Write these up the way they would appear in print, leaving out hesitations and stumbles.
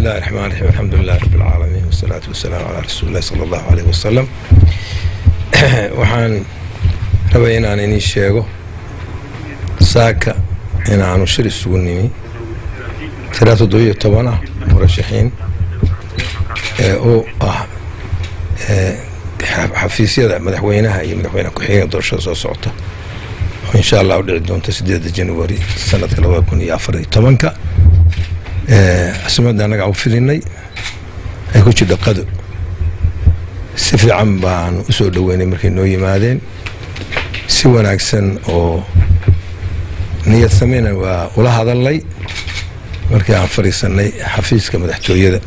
الله الرحمن الرحيم، الحمد لله رب العالمين، والصلاة والسلام على رسول الله صلى الله عليه وسلم. Waxaan rabay inaan inii sheego saaka inaanu shir isugu nimi tira 17 ah murashaxiin ee oo ah xafiisyada madaxweynaha iyo madaxweyne ku-xigeenka doorashada soo socota oo insha Allah u dhici doonta 8 January sanadka 2014-ka. Casuumadda annaga u fidinay ay ku jirto qado. Si fiican baan usoo dhoweynay markay noo yimaadeen, si wanaagsan oo niyad sameyna waa ula hadalnay markii aan fadhiisanay xafiiska madaxtooyada.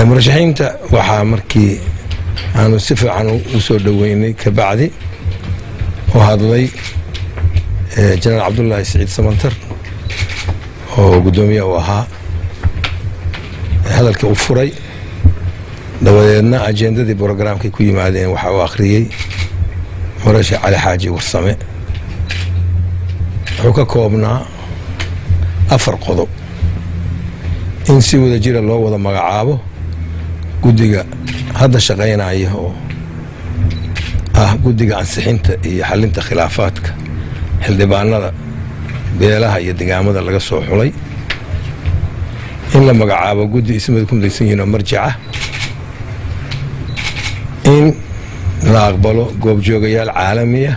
Murashaxiinta waxaa markii aanu si fiican usoo dhoweynay kabacdi oo hadlay Jenaraal Cabdullaahi Siciid Samantar oo guddoomiye uu ahaa, hadalkii u furay. Dabadeedna ajendadii brograamkay ku yimaadeen waxaa u akhriyey murashax Cali Xaaji Warsame. Wuxuu ka koobnaa 4 qodob: in si wada jira loo wada magacaabo guddiga hadda shaqaynaya oo ah guddiga ansixinta iyo xalinta khilaafaadka xildhibaanada beelaha iyo degaamada laga soo xulay, in la magacaabo guddi ismada ku midaysan yihiin oo marjica, in la aqbalo goobjoogayaal caalamiya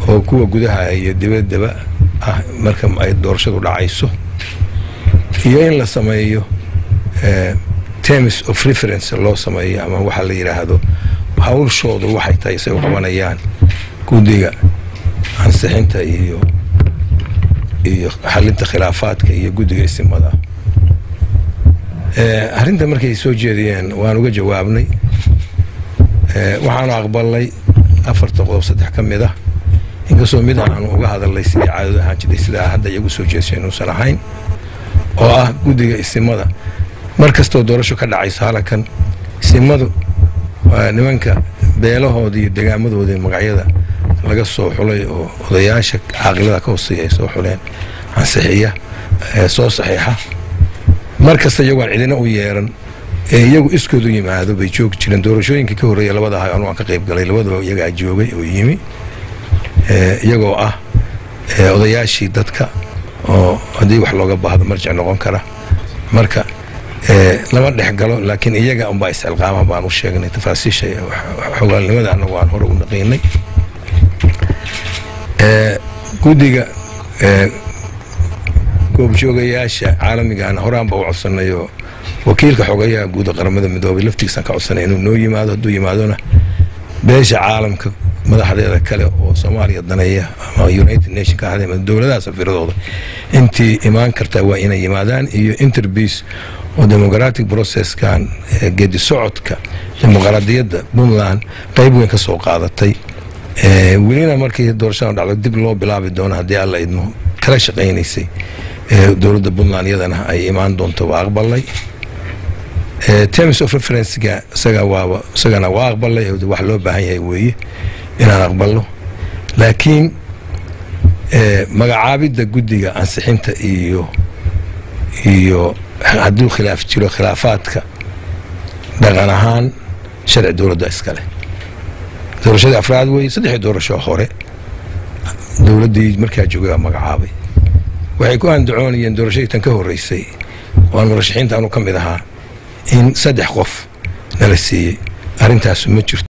oo kuwa gudaha iyo dibaddaba ah marka ay doorashadu dhacayso, iyo in la sameeyo terms of reference loo sameeyo ama waxaa la yidhaahdo hawlshoodu waxay tahay say u qabanayaan guddiga ansixinta iyo xalinta khilaafaadka iyo guddiga isimada. Arrinta markay soo jeediyeen waan uga jawaabnay, waxaanu aqbalnay afarta qodob saddex ka mid ah, inkastoo mid aanu uga hadalnay sidii caadadu ahaan jirtay sidaa hadda iyagu soo jeeshay inuusan ahayn, oo ah guddiga isimada. Mar kastoo doorasho ka dhacayso halkan, isimadu waa nimanka beelahooda iyo degaamadooda magacyada laga soo xulay oo odayaasha caaqilada ka hooseeya ay soo xuleen, ansixiya, soo saxiixa. Mar kasta iyagoon cidina u yeeran ee iyagu iskoodu yimaado bay joogi jireen. Doorashooyinkii ka horreeya labada ahay anu aan ka qayb galay, labadaba iyagaa joogay oo yimi, iyagoo ah odayaashii dadka oo haddii wax looga baahdo marjic noqon kara. Marka lama dhex galo, laakiin iyaga unbaa iscilqaama baan u sheegnay tafaasiisha xogaalnimada annagu aan hore u naqiinay. Guddiga goobjoogayaasha caalamigaana horaan ba u codsanay oo wakiilka xogayaha guud Qaramada Midoobay laftiisaan ka codsanay inuu noo yimaado. Hadduu yimaadona beesha caalamka madaxdeeda kale oo Soomaaliya daneeya ama United Nation ka ahday ama dowladaha safiiradooda intii imaan kartaa waa inay yimaadaan, iyo Interpeace oo democratic processkan, geedi socodka dimuqraadiyadda Puntland qayb weyn ka soo qaadatay, welina markii doorashadan dhacdo dib loo bilaabi doono haddii Alla idmo kala shaqaynaysay dowladda Puntland, iyadana ay imaan doonto waa aqbalay. Terms of referencega isaga waaba isagana waa aqbalay, wax loo baahan yahay weeye inaan aqbalno. Laakiin magacaabidda guddiga ansixinta iyo hadduu khilaaf jiro khilaafaadka, dhaqan ahaan sharci dowladda iskale. Doorashadii afraad wey, saddexdii doorasho hore dowladdii markaa joogay baa magacaabay. Waxay ku andacoonayeen doorashadii tan ka horreysay oo aan murashaxiinta anu ka mid ahaa in 3 qof nala siiyey. Arrintaasu ma jirto.